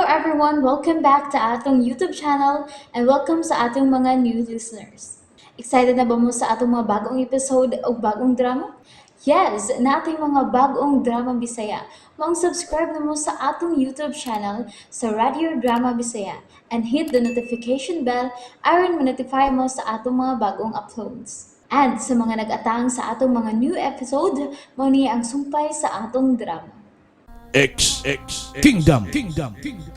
Everyone! Welcome back to atong YouTube channel and welcome sa atong mga new listeners. Excited na ba mo sa atong mga bagong episode o bagong drama? Yes, nating mga bagong drama Bisaya. Maong subscribe na mo sa atong YouTube channel sa Radio Drama Bisaya and hit the notification bell aron ma-notify mo sa atong mga bagong uploads. And sa mga nag-atang sa atong mga new episode, mao ni ang sumpay sa atong drama. X X Kingdom Kingdom Kingdom.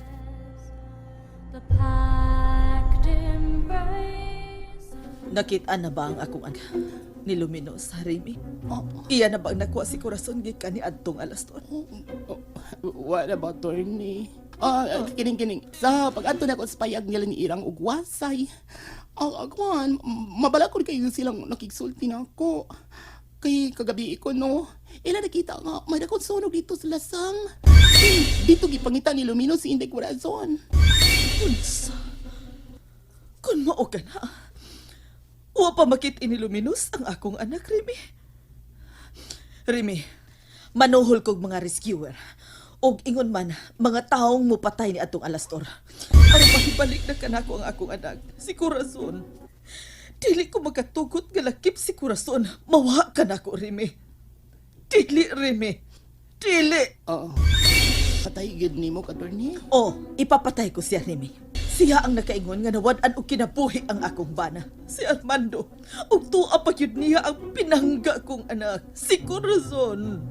The packed embrace. Nakita na ba ang akong anak? Ni Luminos, Remy? Iya na ba ang nakuha si Corazon gikan ni adtong alas to? Wala ba, attorney? Ah, kining kining. Sa pag-adto na ako sa payag nila ni Irang og wasay. Ah, agwan, mabala ko kayo silang nakigsulti na ako. Kay kagabi ko no, ila nakita nga may dakong sunog dito sa lasang. Eh, dito gipangita ni Lumino si Inday Corazon. Unsa? Kung mao ka na, wa pa makit ni Luminos ang akong anak, Remy. Remy, manuhol kog mga rescuer. Og ingon man, mga taong mupatay ni atong alastor. Aron mahibalik na kanako ang akong anak, si Corazon. Dili ko makatugot nga lakip si Corazon. Mawa ka nako, Remy. Dili, Remy. Dili. Oo. Patay gyud nimo ka, attorney. Oh, ipapatay ko siya, Remy. Siya ang nakaingon nga nawad-an og kinabuhi ang akong bana. Si Armando. Ug tuwa pa gyud niya ang pinangga kong anak, si Corazon.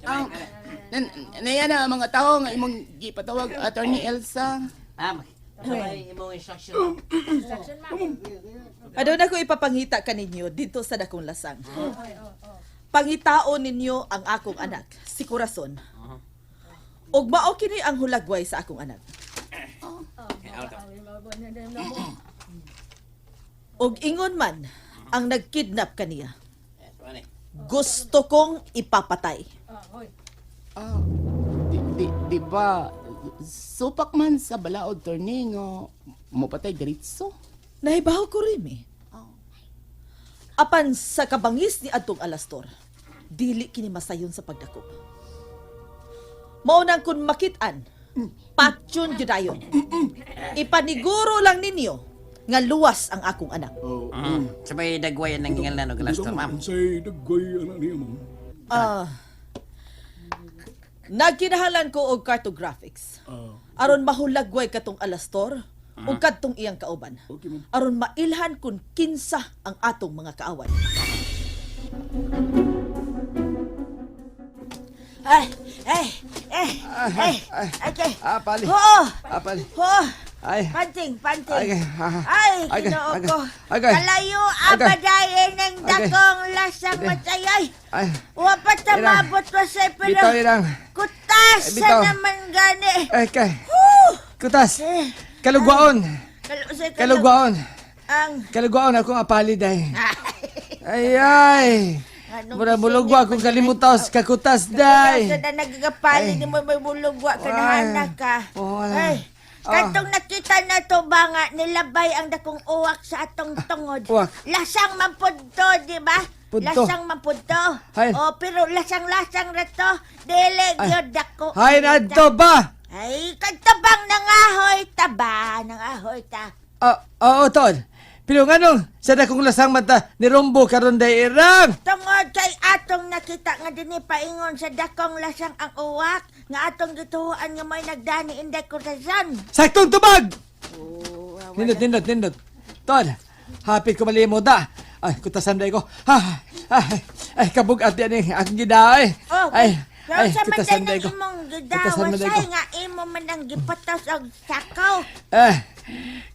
Ah, naya na ang mga tao nga imong gipatawag, Attorney Elsa. Ma'am, sabay imong instruction. Aduna ko ipapangita kaninyo dito sa dakong lasang. Pangitaon ninyo ang akong anak, si Corazon. Ug mao kini ang hulagway sa akong anak. Ug ingon man ang nagkidnap kaniya. Gusto kong ipapatay. Ah, di ba supak man sa balaod, attorney, nga mopatay diretso? Nahibaw ko rin eh. Apan sa kabangis ni adtong Alastor, dili kini masayon sa pagdakop. Mao nang kun makit-an, patyon gyud dayon. Ipaniguro lang ninyo nga luwas ang akong anak. Sabay dagway ang nanghingal og alastor, ma'am. Say dagway ana niya, ma'am. Ah. Nagkinahalan ko og cartographics. Aron mahulagway katong Alastor ug kadtong iyang kauban. Okay, ma'am. Aron mailhan kun kinsa ang atong mga kaaway. Ay, ay, ay, ay, okay. Ah, pali. Oo, Ah, pali. oo. Ay. Panting, panting. Ay, ah, Ay, ay, Ginoo ay, ko. ay, ay. Kalayo, Ay, abadayin ng ay. dakong lasang Ay. matayay. Ay. Wa pa Irang. tamabot pa sa pero Bitaw, Irang. kutas Ay, bitaw. naman gani. Ay, kay. Woo! Kutas. Eh, Kalugwaon. Kalugwaon. Ang Kalugwaon akong apali day. Ay ay. Anong Mura bulugwa akong kalimutaw sa kakutas day. Sa na nagagapali ni mo may bulugwa ka na Ay. anak ka. Oo, wala. Ay, katong nakita na to ba nga nilabay ang dakong uwak sa atong tungod. Uwak. Lasang man pud to, di ba? Pudto. Lasang man pud to. Ay. Oh, pero lasang-lasang ra to. Dili Ay. gyud dako. Hay nadto ba? Ay, kagtabang nangahoy ta ba? Nangahoy ta. Ah, oo, tol. Pero nganong sa dakong lasang mata ni Rombo karon day, Irang? Tungod kay atong nakita nga dinhi paingon sa dakong lasang ang uwak nga atong gituhuan nga may nagdani Inday Corazon. Saktong tubag. Oh, Nindot, nindot, nindot. Tol, hapit ko malimot ah. Ay, kutasan day ko. Ha, ay, ay, kabugat yan eh. Akong gida ay. Oh, Ay, so ay, sa man kutasan ng day ko. imong Kutasan man day gidawasay ko. nga imo man ang gipatos og sakaw. Eh,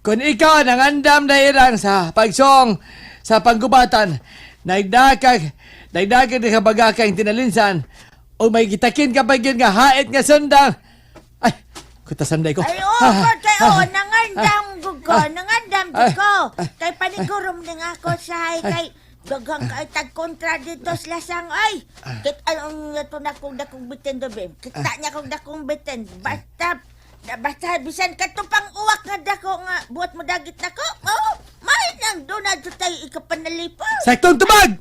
kung ikaw nangandam na irang sa pagsong sa panggubatan, nagdakag, nagdakag na kabagakang tinalinsan, o may gitakin ka pa gyud nga hait nga sundang. Ay, kutasan day ko. Ay, oo, Ah, ko kay ah, oo, nangandam ko, ah, nangandam ay, ko. Kay panigurom ni nga ako sa hay kay daghang kay tag kontra dito sa lasang ay. Kit anong ito na kong dakong bitin do bim. Kita niya kong dakong bitin. Basta basta bisan katupang uwak nga dako nga buhat mo dagit nako. Oh, may nang do na do tayo ikapanalipon. Saktong tubag!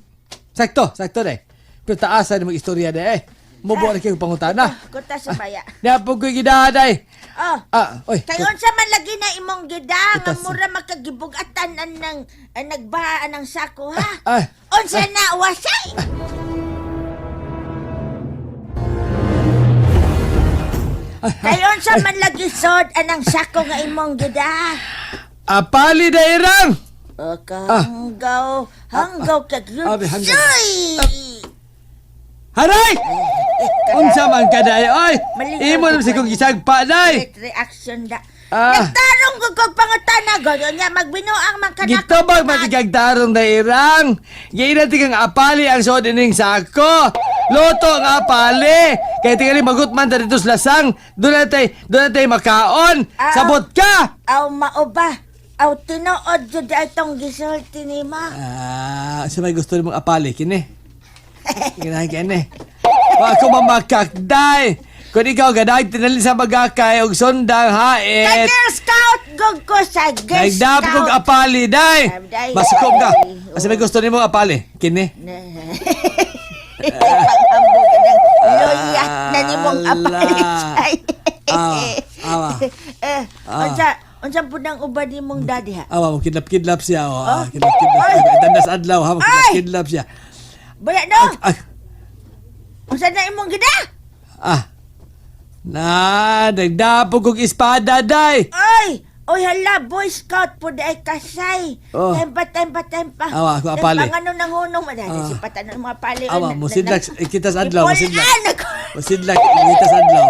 Sakto, sakto day. Pero taasan mo istorya day eh. Mubo na kayo pangutana. Kuta sa baya. Niapog ko'y gidaday. Oh. Ah, oy. Kay unsa man lagi na imong gida nga Kutas. mura makagibugatan ang nang ang nagbahaan ang sako ha? Ah, Unsa na wasay? Kay unsa man lagi sod anang sako nga imong gida? Apali na irang! O hanggaw, hanggaw kag Abi, hanggaw. Suy! Haray! Unsa man ka day, oy! Mali- Imo naman si kong gisagpa day! Great reaction da. Ah. Nagtarong ko kog pangutana gano'n niya magbinuang man kanako. Gitubag matigagtarong na irang! Gainan ti kang apali ang suod ining sako! Luto ang apali! Kaya tingali magutman ta dito sa lasang! Doon na tay makaon! Ah. Sabot ka! Aw mao ba? Aw tinuod jud itong gisulti nimo. Ah, sa may gusto nimong apali, kini. Kini, kini. Wa ako mamakakday! Kung ikaw gadag tinali sa magakay og sundang Kay hait. Girl Scout gug ko sa Girl Nagdap kog Scout. apali, day! Day. Masukob ka. Asa may gusto nimong apali? Kini. Panghambog ka ng luya na nimong apali. Ala. Ah, awa. Eh, unsa unsa pud ang uban nimong daddy ha? Awa mo kidlap-kidlap siya. Oh, ah, Oh. kidlap-kidlap. Ay. Tandas adlaw ha, mo Ay. kidlap-kidlap siya. Baya no. Ah, Unsa na imong gida? ah. Na, nagdapog kog espada, day. Ay! Oy hala, Boy Scout po ay kasay. Oh. Tempa, tempa, tempa. Awa, ako apali. Tempa, nga nung nanghunong. Madali, Ah. si patan ng mga pali. Awa, musidlak, kita sa adlaw, musidlak. Ipulaan ako. Musidlak, kita sa adlaw.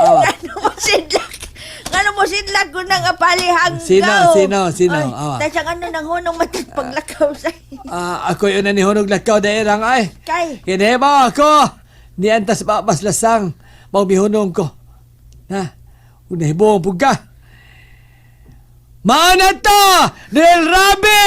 Awa. Ano mo sidlak? Ngano mo sidlak ko nang apali hanggaw. Sino, sino, sino? Ay, Awa. Tas ang ano nanghunong matag paglakaw sa Ah, ako yun na ni Hunog Lakaw dahil ang ay. Kay. Kinema ako. Ni antas babas lasang. Mao mihunong ko. Ha? Unahibuong pugka. Maana to! Del Rabi!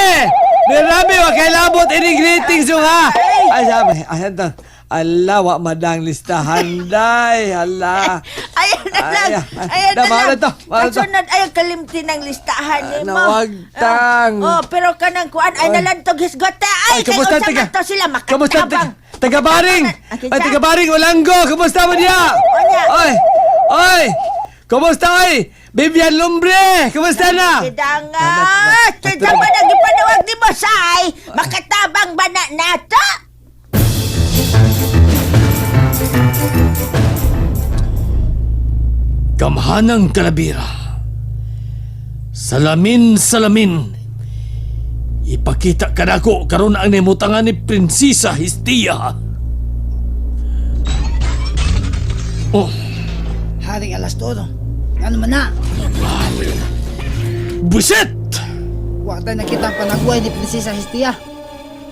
Del Rabi, wa kay labot ini greetings yung ha! Ay, sabi, ay, ito. Ala, wa madang listahan, day. Ala. Ayan na lang. Ay, ay, Ayan na, na maano lang. to, maano to. Kasunod ay kalimti ng listahan Ah, nimo. nawagtang. Ah, oh, pero kanang kuan ay nalantog hisgote. Ay, kay kumusta unsa man to sila Kumusta makatabang. taga Baring? Ah, kinsa? Ay, taga Baring Olango, kumusta mo niya? Onya. Oy! Oy! Kumusta oy? Vivian Lumbre, kumusta na? Kidangat! Kinsa ba nagipanawag ni mo say? Makatabang ba na nato? Gamhanang kalabira. Salamin, salamin. Ipakita ka nako karon ang nimutangan ni Prinsesa Histia. Oh, Haring alas todo. Ano man na? buset! Wa tayo nakita ang panagway ni Prinsesa Hestia.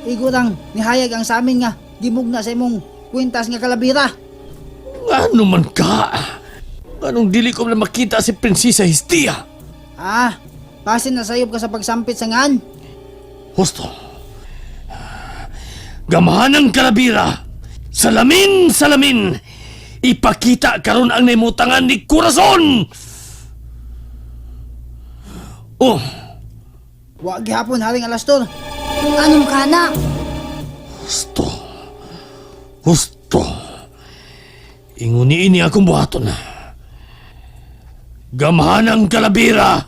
Igurang nihayag ang sa amin nga gimugna sa imong kwintas nga kalabira. Ano man ka? Anong dili ko na makita si Prinsesa Histia? Ah, basin na sayop ka sa pagsampit sa ngan. Husto. Gamhanang kalabira. Salamin, salamin. Ipakita karon ang nimutangan ni Corazon. Oh, Wa gihapon haring alastor. Anong kana? husto. Husto. Inguniin niya akong buhaton. Gamhanang kalabira.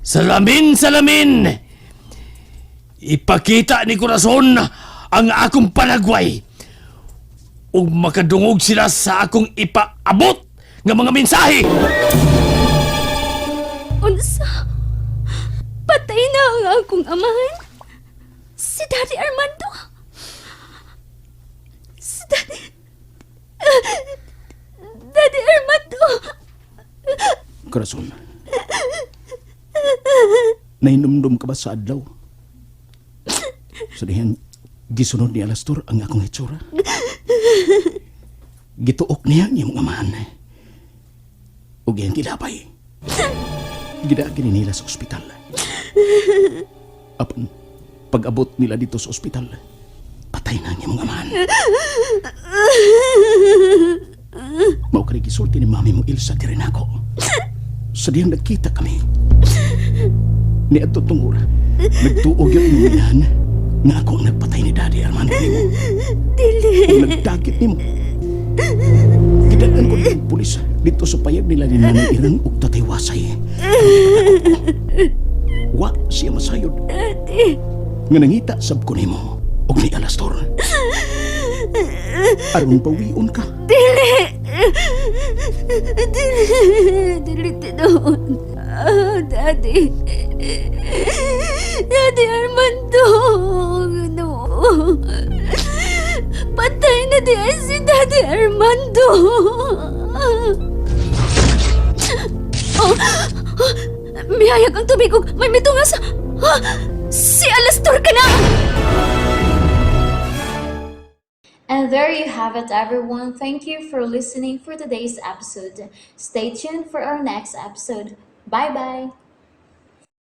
Salamin, salamin. Ipakita ni Corazon ang akong panagway. Ug makadungog sila sa akong ipaabot nga mga mensahe. Unsa? Patay na ang akong amahan? Si Daddy Armando? Si Daddy... Daddy Armando! Corazon. Nahinumdum ka ba sa adlaw? Sa dihang gisunod ni Alastor ang akong hitsura. Gituok niya ang iyong amahan. Ug iyang gilabay. Gidaagi ni nila sa ospital. Apan, pag-abot nila dito sa ospital, patay na ang iyong amahan. Mao kay gisulti ni mami mo Ilsa diri nako. Sa diyang nagkita kami. Ni adto tong ora, nagtuog yung inyong nga ako ang nagpatay ni Daddy Armando nimo. Dili. Nagdakit nimo. pulis dito sa payag nila ni Nanay Irang ug Tatay Wasay. Wa siya masayod. Nga nangita sab ko nimo og ni Alastor. Aron pawion ka. Dili! Dili! Dili tinuod. Ah, Daddy. Daddy Armando. No. Patay na di ay si Daddy Armando. Oh, oh, mihayag ang tubig ug may mitunga sa... Ah, si Alastor ka na! And there you have it, everyone. Thank you for listening for today's episode. Stay tuned for our next episode. Bye bye.